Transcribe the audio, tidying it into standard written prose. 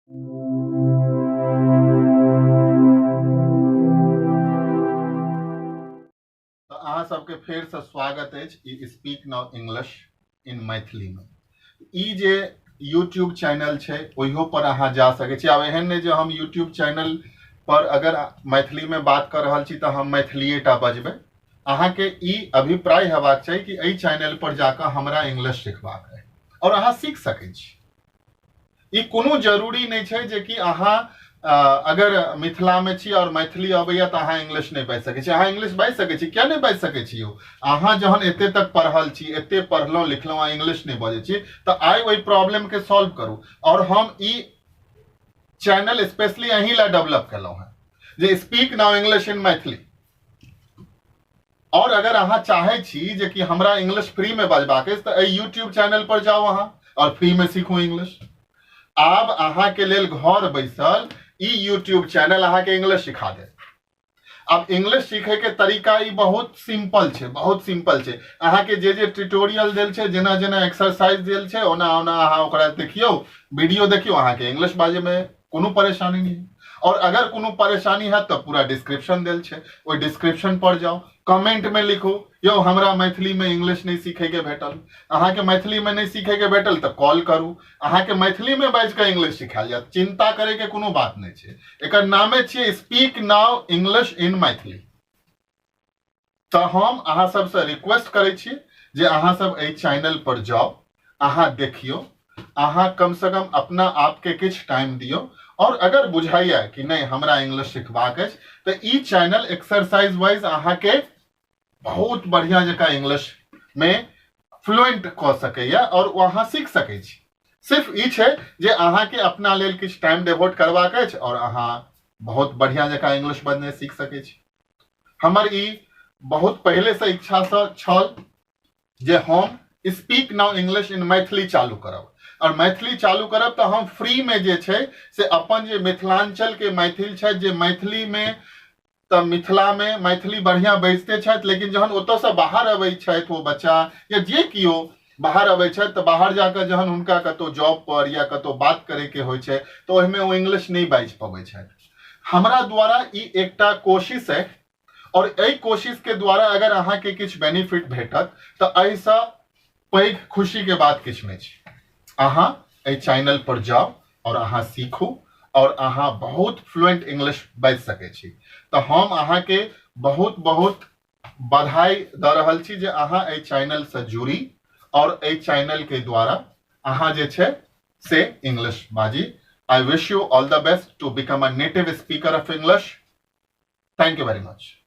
तऽ अहाँ सबके फेरसँ स्वागत अछि ई स्पीक now English in मैथिलीमे। ई जे यूट्यूब चैनल छै ओहियो पर अहाँ जा सकै छी। आब एहन नहि जे हम यूट्यूब चैनल पर अगर मैथिलीमे बात कऽ रहल छी तऽ हम मैथिलीए टा बजबै। अहाँके ई अभिप्राय हेबाक चाही कि एहि चैनल पर जाकऽ हमरा इंग्लिश सिखबाक अइ आओर अहाँ सीख सकै छी। ई कोनो जरूरी नहि छै जे कि अहाँ अगर मिथिलामे छी आओर मैथिली अबैया तऽ अहाँ इंग्लिश नहि बाजि सकै छी। अहाँ इंग्लिश बाजि सकै छी, किया नहि बाजि सकै छी यौ? अहाँ जहन एते तक पढ़ल छी, एते पढ़लहुँ लिखलहुँ, अहाँ इंग्लिश नहि बजै छी तऽ आइ ओहि प्रॉब्लमके सॉल्व करू। आओर हम ई चैनल स्पेशली अहीं लए डेवलप केलहुँ हेँ जे speak now English in Maithili. और अगर अहाँ चाहे छी जे कि हमरा इंग्लिश फ्री में बजबाक अछि तऽ एहि यूट्यूब चैनल पर जाउ अहाँ और फ्री में सीखू इंग्लिश। आब अहाँ के लेल घर बैसल ई यूट्यूब चैनल अहाँ के इंग्लिश सिखा देत। आब इंग्लिश सीखे के तरीका ई बहुत सिंपल छै, बहुत सिंपल छै। अहाँ के जे जे ट्यूटोरियल देल छै, जेना जेना एक्सरसाइज देल छै, ओना ओना अहाँ ओकरा देखियौ, वीडियो देखियौ, अहाँ के इंग्लिश बाजै में कोनो परेशानी नहीं। और अगर कोनो परेशानी है तो पूरा डिस्क्रिप्शन देल छै, ओहि डिस्क्रिप्शन पर जाओ, कमेंट में लिखू यौ हमरा मैथिली में इंग्लिश नहीं सीखे के भेटल। अहाँ के मैथिली में नहीं सीखे के भेटल तो कॉल करू, अहाँ के मैथिली में बाजि के इंग्लिश सिखायल जायत। चिंता करे के कोनो बात नहीं छै। एकर नामे छियै speak now English in Maithili. तऽ हम अहाँ सबसँ रिक्वेस्ट करै छी जे अहाँ सब एहि चैनल पर जाउ, अहाँ देखियौ, अहाँ कम से कम अपना आपके किछु टाइम दियौ। और अगर बुझाइए कि नहीं हमरा इंग्लिश सिखबाक अछि तऽ ई चैनल एक्सरसाइज वाइज अहाँके बहुत बढ़िया जकाँ इंग्लिश में फ्लुएंट कऽ सकैए और ओ अहाँ सीख सकै छी। सिर्फ ई छै जे अहाँके अपना लेल किछु टाइम डिवोट करबाक अछि और अहाँ बहुत बढ़िया जकाँ इंग्लिश बजनाइ सीख सकै छी। हमर ई बहुत पहिले से इच्छा से छल जे हम speak now English in Maithili चालू करब और मैथिली चालू करब तऽ हम फ्री में जे छै से अपन जे मिथिलांचल के मैथिल छथि जे मैथिली में तऽ मिथिला में मैथिली बढ़िया बजिते छथि, लेकिन जहन ओतऽ से बाहर अबै छथि ओ बच्चा या जे केओ बाहर अबै छथि तऽ बाहर जाकऽ जहन हुनका कतौ जॉब पर या कतौ बात करे के होइ छै तऽ ओहिमे ओ इंग्लिश नहि बाजि पबै छथि। हमरा द्वारा ई एकटा कोशिश है और एहि कोशिश के द्वारा अगर अहाँ के किछु बेनिफिट भेटत तऽ एहिसँ पैघ खुशी के बात किछु नहि छै। अहाँ एहि चैनल पर जाउ और अहाँ सीखू और अहाँ बहुत फ्लुएंट इंग्लिश बाजि सकै छी। तऽ हम अहाँ के बहुत बहुत बधाई दऽ रहल छी जे अहाँ एहि चैनल से जुड़ी और एहि चैनल के द्वारा अहाँ जे छै से इंग्लिश बाजी। I wish you all the best to become a native speaker of English. Thank you very much.